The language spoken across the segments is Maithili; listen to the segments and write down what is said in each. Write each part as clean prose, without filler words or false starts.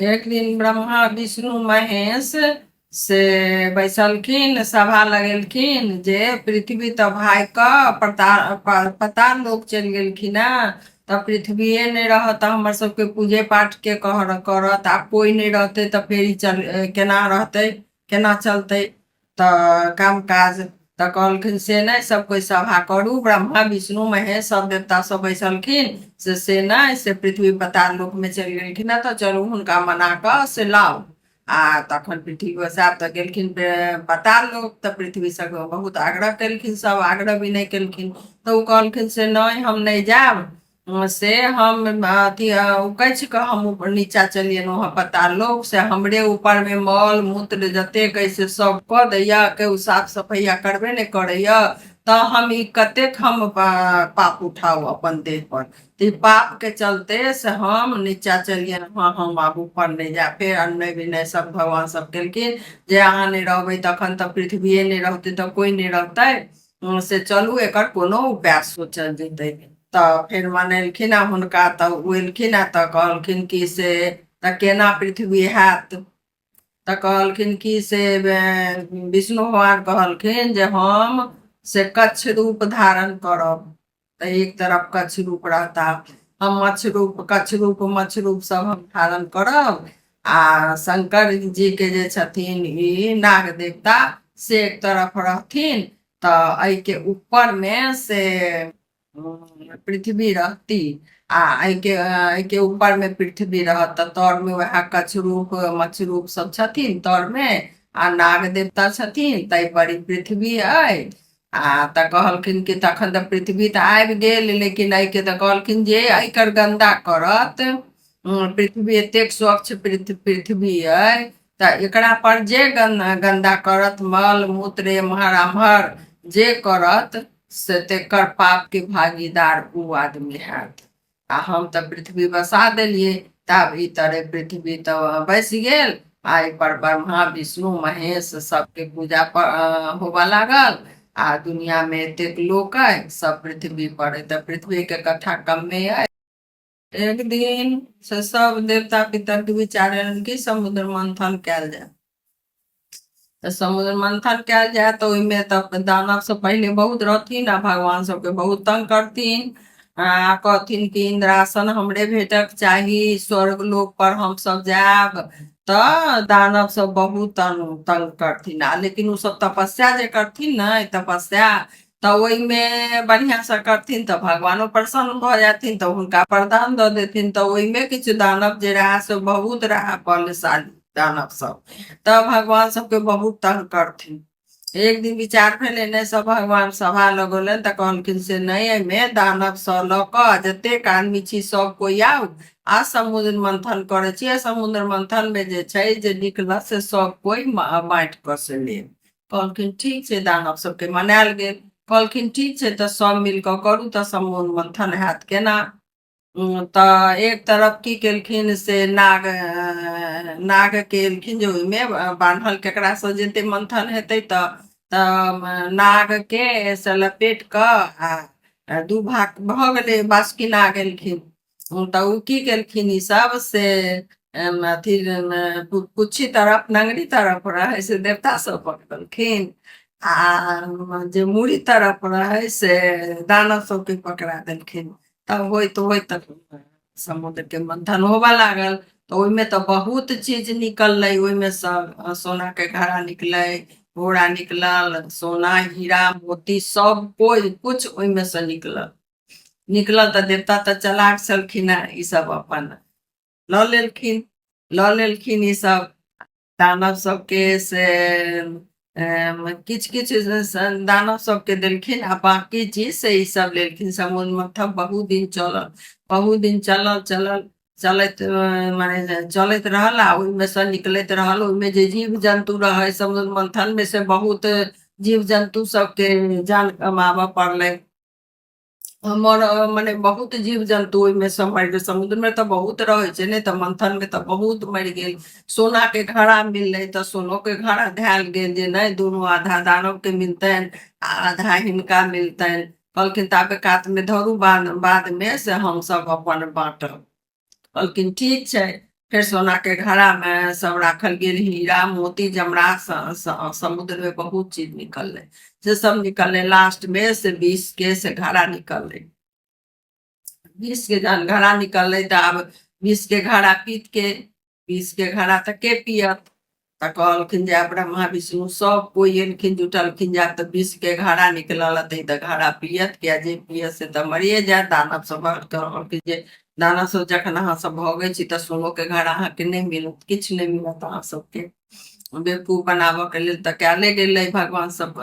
एक दिन ब्रह्मा विष्णु महेश से बैसलखिन, सभा लगेलखिन जे पृथ्वी तऽ भागि कऽ पताल लोक चलि गेलखिन हेँ, तऽ पृथ्वीए नहि रहत तऽ हमर सबके पूजे पाठके करत। आब कोइ नहि रहतै तऽ फेर ई चल केना रहतै, केना चलतै तऽ काम काज। तऽ कहलखिन से नहि, सब कोइ सभा करू। ब्रह्मा विष्णु महेश सब देवता सब बैसलखिन से से नहि, से पृथ्वी पताल लोकमे चलि गेलखिन हँ, तऽ चलू हुनका मना कऽ से लाउ आ तखन पृथ्वी बसायब। तऽ गेलखिन पताल लोक, तऽ पृथ्वीसँ बहुत आग्रह केलखिन, सब आग्रह विनय केलखिन, तऽ ओ कहलखिन से नहि, हम नहि जायब, से हम अथी उकछि कऽ हम ऊपर नीचा चलि एलहुँ हँ पताल लोक से, हमरे ऊपरमे मल मूत्र जतेक अइ से सब कऽ दैया, केओ साफ सफैया करबे नहि करैया, तऽ हम ई कतेक हम पाप उठाउ अपन देह पर? तऽ ई पापके चलते से हम नीचा चलि एलहुँ हँ, हम आब ऊपर नहि जायब। फेर अनुनय विनय सब भगवान सब केलखिन जे अहाँ नहि रहबै तखन तऽ पृथ्वीए नहि रहतै, तऽ कोइ नहि रहतै, से चलू एकर कोनो उपाय सोचल जेतै। तऽ फेर मनेलखिन आ हुनका, तऽ ओ एलखिन आ तऽ कहलखिन कि से तऽ केना पृथ्वी हैत? तऽ कहलखिन कि से विष्णु भगवान कहलखिन जे हम से कच्छ रूप धारण करब, तऽ एक तरफ कच्छ रूप रहता, हम मच्छ रूप, कच्छ रूप, मच्छ रूप सब हम धारण करब आ शंकर जी के जे छथिन ई नाग देवता से एक तरफ रहथिन, तऽ एहिके ऊपरमे से पृथ्वी रहती आ एहिके एहिके ऊपरमे पृथ्वी रहत। तऽ तरमे उएह कच्छरूप मच्छरूप सब छथिन तरमे आ नाग देवता छथिन, ताहिपर ई पृथ्वी अइ। आ तऽ कहलखिन कि तखन तऽ पृथ्वी तऽ आबि गेल, लेकिन एहिके तऽ कहलखिन जे एहिकर गन्दा करत, पृथ्वी एतेक स्वच्छ पृथ्वी अइ, तऽ एकरा पर जे गन्दा करत, मल मूत्र एम्हर आम्हर जे करत, से तेकर पापके भागीदार ओ आदमी हैत। आ हम तऽ पृथ्वी बसा देलियै। तब ई तरह पृथ्वी तऽ बसि गेल आ एहिपर ब्रह्मा विष्णु महेश सबके पूजा होबऽ लागल आ दुनियामे एतेक लोक अइ सब पृथ्वी पर अइ, तऽ पृथ्वीके कथा कमे अइ। एक दिन से सब देवता पितरके विचार एलनि कि समुद्र मंथन कयल जाय। तऽ समुद्र मंथन कयल जाय तऽ ओहिमे तऽ दानव सब पहिले बहुत रहथिन आ भगवान सबके बहुत तंग करथिन आ कहथिन कि इन्द्रासन हमरे भेटक चाही, स्वर्ग लोक पर हमसब जायब। तऽ दानव सब बहुत तंग तंग करथिन आ लेकिन ओ सब तपस्या जे करथिन ने तपस्या, तऽ ओहिमे बढ़िआँसँ करथिन तऽ भगवानो प्रसन्न भऽ जाथिन, तऽ हुनका वरदान दऽ देथिन। तऽ ओहिमे किछु दानव जे रहए से बहुत रहए बलशाली दानव सब, तऽ भगवान सबके बहुत तंग करथिन। एक दिन विचार भेलै ने, सब भगवान सभा लगौलनि, तऽ कहलखिन से नहि, एहिमे दानवसँ लऽ कऽ जतेक आदमी छी सब कोइ आउ आ समुद्र मंथन करै छी, आ समुद्र मंथनमे जे छै जे निकलत से सब कोइ बाँटि कऽ से लेब। कहलखिन ठीक छै। दानव सबके मनायल गेल। कहलखिन ठीक छै, तऽ सब मिल कऽ करू, तऽ समुद्र मंथन हैत केना? तऽ एक तरफ की केलखिन से नाग नागके एलखिन जे ओहिमे बान्हल केकरासँ जेतै मंथन हेतै, तऽ तऽ नागके से लपेट कऽ आ दू भाग भऽ गेलै। बासुकी नाग एलखिन तऽ ओ की केलखिन ईसभ से अथी पुच्छी तरफ नंगरी तरफ रहै से देवता सब पकड़लखिन आ जे मूड़ी तरफ रहै से दानव सबके पकड़ा देलखिन। तब होइत होइत समुद्रके मंथन होबऽ लागल, तऽ ओहिमे तऽ बहुत चीज निकललै। ओहिमे सँ सोनाके घड़ा निकलै, घोड़ा निकलल, सोना हीरा मोती सब कोइ कुछ ओहिमे सँ निकलल। निकलल तऽ देवता तऽ चलाक छलखिन हेँ, ईसभ अपन लऽ लेलखिन, लऽ लेलखिन ईसभ। दानव सबके से किछु किछु दानव सबके देलखिन आ बाँकी चीज से ईसभ लेलखिन। समुद्र मंथन बहुत दिन चलल, बहुत दिन चलल, चलल चलैत मने चलैत रहल आ ओहिमे सँ निकलैत रहल। ओहिमे जे जीव जन्तु रहै समुद्र मंथनमे से बहुत जीव जन्तु सबके जान कमाबऽ पड़लै। हमर मने बहुत जीव जन्तु ओहिमे सँ मरि गेल। समुद्रमे तऽ बहुत रहै छै ने, तऽ मंथनमे तऽ बहुत मरि गेल। सोनाके घड़ा मिललै तऽ सोनोके घड़ा धयल गेल जे नहि, दुनू आधा दानवके मिलतनि आ आधा हिनका मिलतनि। कहलखिन ताबे कातमे धरू, बाद बादमे से हमसभ अपन बाँटब। कहलखिन ठीक छै। फेर सोना के घड़ा मे सब राखल गेल, हीरा मोती जमरा, समुद्र में बहुत चीज निकललै, से सब निकललै। लास्ट में से विष के से घड़ा निकललै। विष के जहन घड़ा निकललै तऽ आब विष के घड़ा पीत के, विष के घड़ा तऽ के पियत? तऽ कहलखिन जे आब ब्रह्मा विष्णु सब कोइ एलखिन, जुटलखिन, जे आब तऽ विष के घड़ा निकलल हेतै तऽ घड़ा पियत किया? जे पियत से तऽ मरिए जायत। दानव सब कहलखिन जे दानव सब जखन अहाँ सब भगै छी तऽ सोनो के घड़ा अहाँके नहि मिलत, किछु नहि मिलत अहाँ सबके। बेवकूफ बनाबऽ के लेल तऽ कयले गेलै, भगवान सब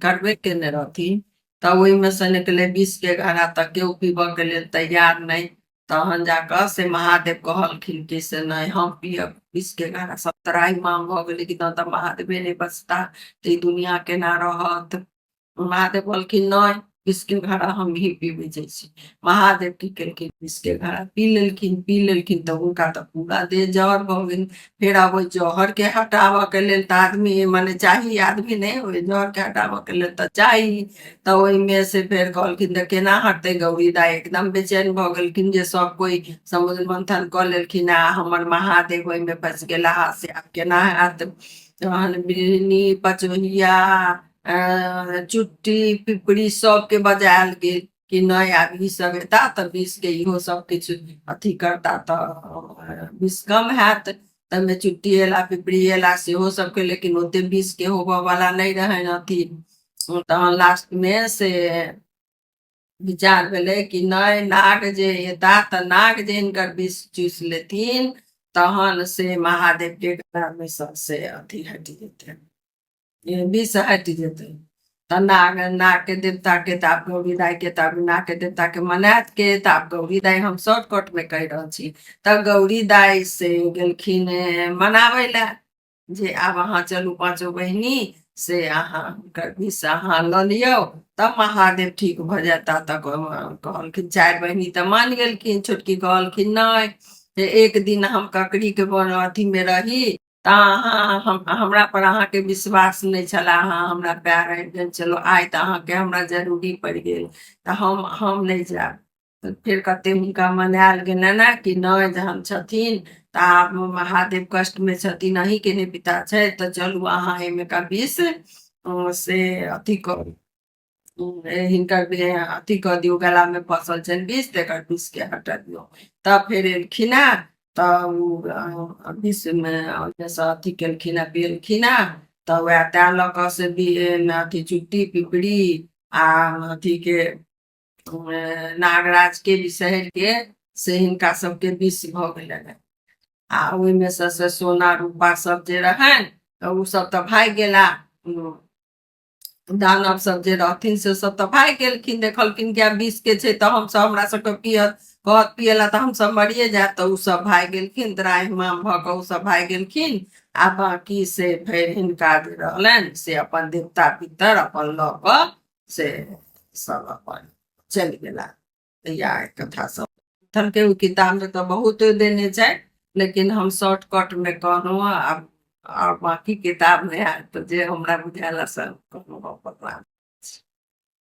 करबे केने रहथिन। तऽ ओहिमे से निकलै विष के घड़ा, तऽ केओ पीबऽ के लेल तैयार नहि। तहन जाकऽ से महादेव कहलखिन कि से नहि, हम पियब विषके घड़ा। सब त्राहि माम भऽ गेलै कि तहन तऽ महादेवे नहि बचता तऽ ई दुनिया केना रहत? महादेव कहलखिन नहि, विषके घड़ा हम ही पीबै जाइ छी। महादेव की केलखिन? विषके घड़ा पी लेलखिन। पी लेलखिन तऽ हुनका तऽ पूरा देह जहर भऽ गेल। फेर आब ओहि जहरके हटाबऽके लेल तऽ आदमी मने चाही, आदमी नहि, ओहि जहरके हटाबऽके लेल तऽ चाही। तऽ ओहिमे से फेर कहलखिन तऽ केना हटतै? गौरी दाइ एकदम बेचैन भऽ गेलखिन जे सब कोइ समुद्र मंथन कऽ लेलखिन आ हमर महादेव ओहिमे फँसि गेला, से आब केना हैत? तहन बिढ़नी, पचोहिया, चुट्टी पिपरी सबके बजायल गेल कि नहि, आब ई सब एता तऽ विषके इहो सब किछु अथी करता तऽ विष कम हैत। ताहिमे चुट्टी एला, पिपरी एला, सेहो सबके, लेकिन ओते विषके होबऽ वाला नहि रहनि अथी। तहन लास्टमे से विचार भेलै कि नहि, नाग जे एता तऽ नाग जे हिनकर विष चूसि लेथिन तहन से महादेवके गलामे सँ से अथी हटि जेतै, विष हटि जेतै। तऽ नाग, नागके देवताके तऽ आब गौरी दाइके, तऽ आब नागके देवताके मनायत के? तऽ आब गौरी दाइ, हम शॉर्टकटमे कहि रहल छी, तऽ गौरी दाइ से गेलखिन मनाबै लए जे आब अहाँ चलू पाँचो बहिनी, से अहाँ हुनकर विष अहाँ लऽ लियौ तब महादेव ठीक भऽ जेता। तऽ कहलखिन, चारि बहिनी तऽ मानि गेलखिन, छोटकी कहलखिन नहि, जे एक दिन हम ककड़ीके बन अथीमे रही तऽ अहाँ हम हमरा पर अहाँके विश्वास नहि छलए, अहाँ हमरा पैर आबि गेल छलहुँ, आइ तऽ अहाँके हमरा जरूरी पड़ि गेल, तऽ हम नहि जायब। तऽ फेर कते हुनका मनायल गेलनि ने कि नहि, जहन छथिन तऽ आब महादेव कष्टमे छथिन, अहीँके नहि पिता छै, तऽ चलू अहाँ एहिमे का विष से अथी करू, हिनकर अथी कऽ दियौ, गलामे फँसल छनि विष, तकर विषके हटा दियौ। तब फेर एलखिन हेँ तऽ ओ विषमे ओहिमेसँ अथी केलखिन हेँ, पियलखिन हेँ। तऽ उएह तैँ लऽ कऽ से अथी चुट्टी पिपरी आ अथीके नागराजके विषहरिके से हिनका सबके विष भऽ गेलनि। आ ओहिमे सँ से सोना रूपा सब जे रहनि तऽ ओ सब तऽ भागि गेला। दानव सब जे रहथिन से सब तऽ भागि गेलखिन, देखलखिन कि आब विष के छै तऽ हमसब हमरा सबके पियत कहत पियला तऽ हमसब मरिए जायब, तऽ ओ सब भागि गेलखिन। त्राहिमाम भऽ कऽ ओ सब भागि गेलखिन। आ बाँकी से फेर हिनका जे रहलनि से अपन देवता पितर अपन लऽ कऽ से सब अपन चलि गेला। या कथा सब के ओ किताब मे तऽ बहुत देने छै, लेकिन हम शॉर्टकट मे कहलहुँ। आब बाँकी किताब मे आयत तऽ जे हमरा बुझायल से कहलहुँ। प्रणाम।